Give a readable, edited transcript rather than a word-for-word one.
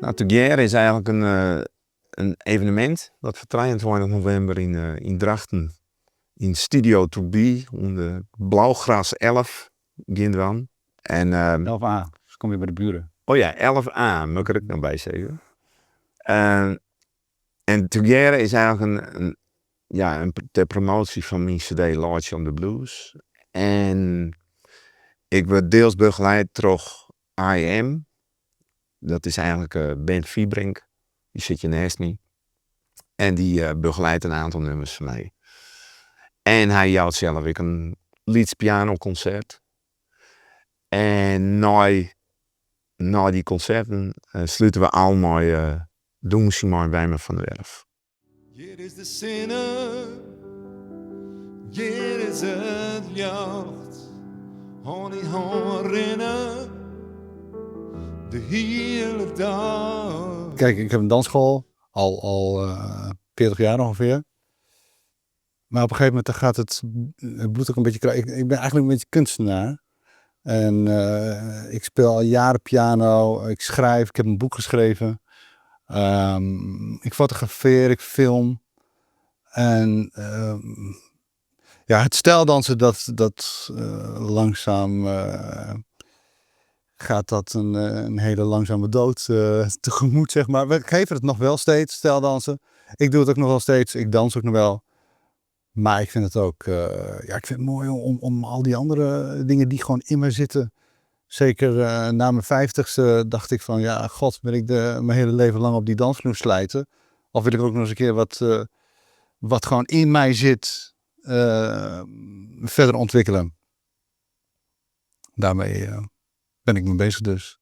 Nou, Tegearre is eigenlik in evenemint dat foar 23 novimber yn Drachten yn Studio To Be oan de Blauwgras 11 gean dwaan. En, 11A, dus kom je by de buren. Oh ja, 11A, moat ik der ek noch by sizze. En Tegearre is eigenlik in, ja, ter promoasje fan myn cd Laitsje om de Blues. En ik wurd diels begeleid troch IM. Dat is eigenlik Ben Fiebrink, dy sit hjir neist my. En dy begeleidt in oantal nûmers foar my. En hy jout sels ek in lyts pianokonsert. En nei dy konserten slute we ôf mei dûnsjen mei Wijmer van der Werf. Hjir is de sinne, hjir is it ljocht. Hân yn hân rinne de hiele dei. Kijk, ik heb een dansschool, al 40 jaar ongeveer. Maar op een gegeven moment dan gaat het bloed ook een beetje. Ik ben eigenlijk een beetje kunstenaar. En ik speel al jaren piano, ik schrijf, ik heb een boek geschreven. Ik fotografeer, ik film. En ja, het stijldansen, dat langzaam gaat dat een hele langzame dood tegemoet, zeg maar. We geven het nog wel steeds, stijldansen. Ik doe het ook nog wel steeds, ik dans ook nog wel. Maar ik vind het ook, ja, ik vind het mooi om al die andere dingen die gewoon in me zitten. Zeker na mijn 50ste dacht ik van: ja, god, ben ik mijn hele leven lang op die dansvloer slijten? Of wil ik ook nog eens een keer wat gewoon in mij zit, verder ontwikkelen? Daarmee ben ik mee bezig dus.